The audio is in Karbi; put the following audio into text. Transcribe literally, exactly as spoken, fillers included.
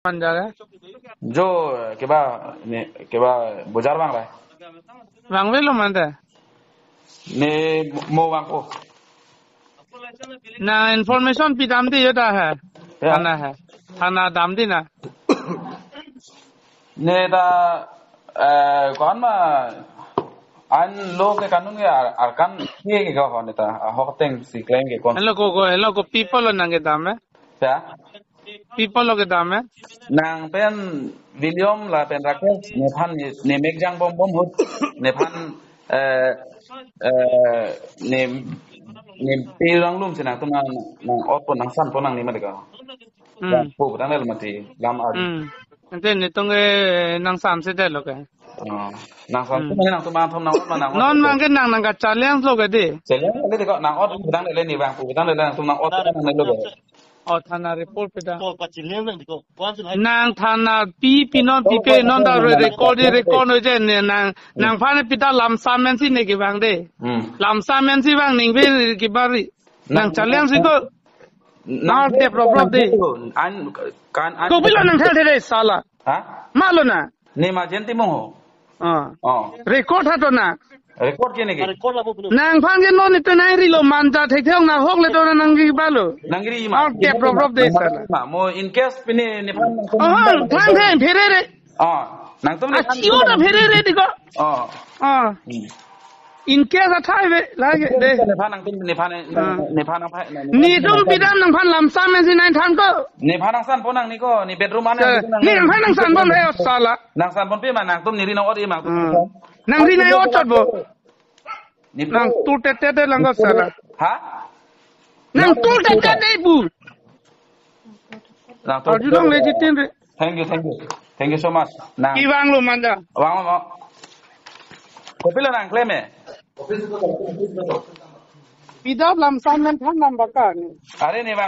Anja ke? Jo, keba, ne, keba bojar bang rai. Bang velo mante. Ne mo bang ko. Na information pidam di ya da hai. Ya. Thana hai. Thana dam di na. Ne ta, eh, kon ma an lo ke kanun ke ar-, arkan ke ke ko ne ta ahok ateng si claim ke kon. Hello ko ko, hello ko people lo nang kedam eh. Ya. People lo kedam eh. Nang pen William lapen Rakesh nephan ne, ne mek jang bom bom hut nephan, eh, eh, ne, ne pe lang lum si nangtum nang, nang ot pon nang san pon nangni ma de ka. Hmm. Pu tang le mati lam ar. Hmm. Ante netum ke nang sam si det lo ke. Oh. Nang sam Hmm. tu nangtum nangtum nang ot ma nang ot. Non bang ke nang nang kachallenge lo ke di. Challenge lo ke di ko nang ot pu tang le ne bang pu tang le nangtum nang ot nang lo ke. Oh, thana report pida. Ko pachilem nang di ko. Nang thana pi pi non pi pe non ta record di record noi je ne nang nangphan pida lamsam men si ne kevang de. Hmm. Lamsam men si vang ning pe kebari. Nang challenge si ko. Nang Nang tep rop rop de. An kan an Kopilo nang thel thel sala. Ha? Malo na. Ne ma jen timung ho. Ah. Oh. Record ha to na. Record ke ne ke? Nangphan ke non ito nang rilo manja thek thek nang hok le to nang ri balo. Nang ri ma. Nang tep rop rop de sala. Ma mo in case pini nephan nangtum Oh, thang thang phere re. Oh, nangtum Ah, nephan chio ta phere re di ko. Oh. Ah. Hmm. In case athai ve lage de. Nephan nangtum nephan Ah. nephan nangphan. Netum pidam nangphan lamsam men si nang than ko. Nephan nang san pon nangni ko, ne bedroom an Sa- nangtum nang- Nephan nang san pon hai sala. Nang san pon pe ma nangtum ne ri nang ot i ma. Ah. Nang ri nang ot chot bo. Ne Nang tu tet tet lang ko sala. Ha? Nang tu tet tet de bu. Nang tu Arjulong legitim re. Thank you, thank you. Thank you so much. Nang Kevang lo manja. Vang lo. Kopilo nang claim eh? Pidam lamsam men than nang baka ni. Are ne vang.